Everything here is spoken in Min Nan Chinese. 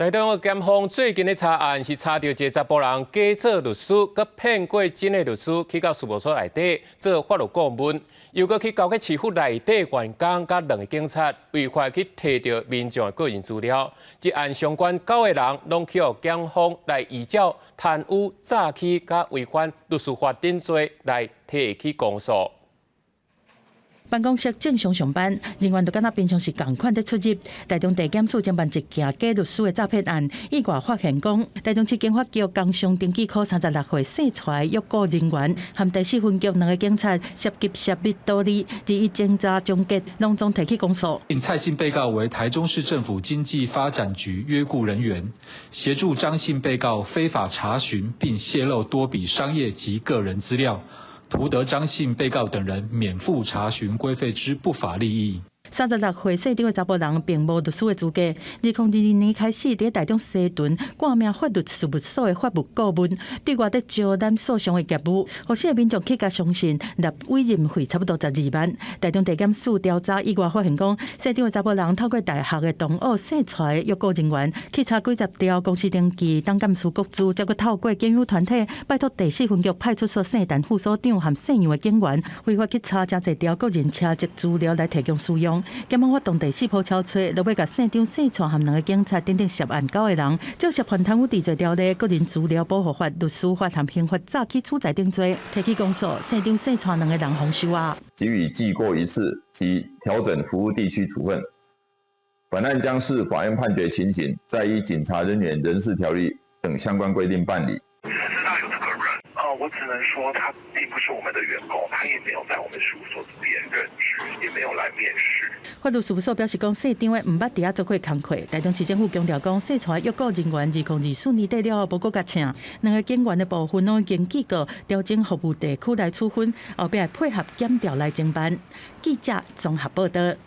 台中的檢方最近的查案是查著一个查埔人假做律師，閣騙過真的律師去到事務所內底做法律顧問，又閣去勾結市府內底員工佮兩个警察違法去提著民眾的個人資料。這案相關九个人攏去予檢方來依照貪污、詐欺佮違反律師法等罪來提起公訴。辦公室正常上班，人員就敢若平常時仝款佇出入。台中地檢署偵辦一件假律師的詐騙案，意外發現講，台中市警察局工商登記科36歲姓蔡約僱人員，和第四分局兩个警察涉及涉密盜利，予偵查終結，攏總提起公訴。蔡姓被告為台中市政府經濟發展局約僱人員，協助張姓被告非法查詢並洩露多筆商業及個人資料，圖得張姓被告等人免付查詢規費之不法利益。36歲姓張的查埔人並無律師的資格。2022年開始，佇台中西屯掛名法律事務所的法務顧問，對外佇招攬訴訟的業務，予四个民眾去共相信，納委任費差不多12萬。台中地檢署調查意外發現講，姓張的查埔人透過大學的同學姓蔡的約僱人員，去查幾十條公司登記、董監事國資，再閣透過警友團體拜託第四分局派出所姓陳副所長和姓楊的警員，非法去查誠濟條個人車籍資料來提供使用。檢方發動第四波搜查，落尾共姓張、姓蔡和兩个警察等等涉案九个人，照涉犯貪污治罪條例、個人資料保護法、律師法和刑法詐欺取財等罪，提起公訴。姓張、姓蔡兩个人予收押，給予記過一次及調整服務地區處分。本案將視法院判決情形，再依警察人員人事條例等相關規定辦理。知道有這個人，我只能說他並不是我們的員工，他也沒有在我們事務所這邊任職，也沒有來面試。法律事務所表示講，姓張的毋捌佇遐做過工課。台中市政府強調講，姓蔡約僱人員2024年底了後無閣共請，兩个警員的部分攏已經記過調整服務地區來處分，後壁會配合檢調來偵辦。記者綜合報道。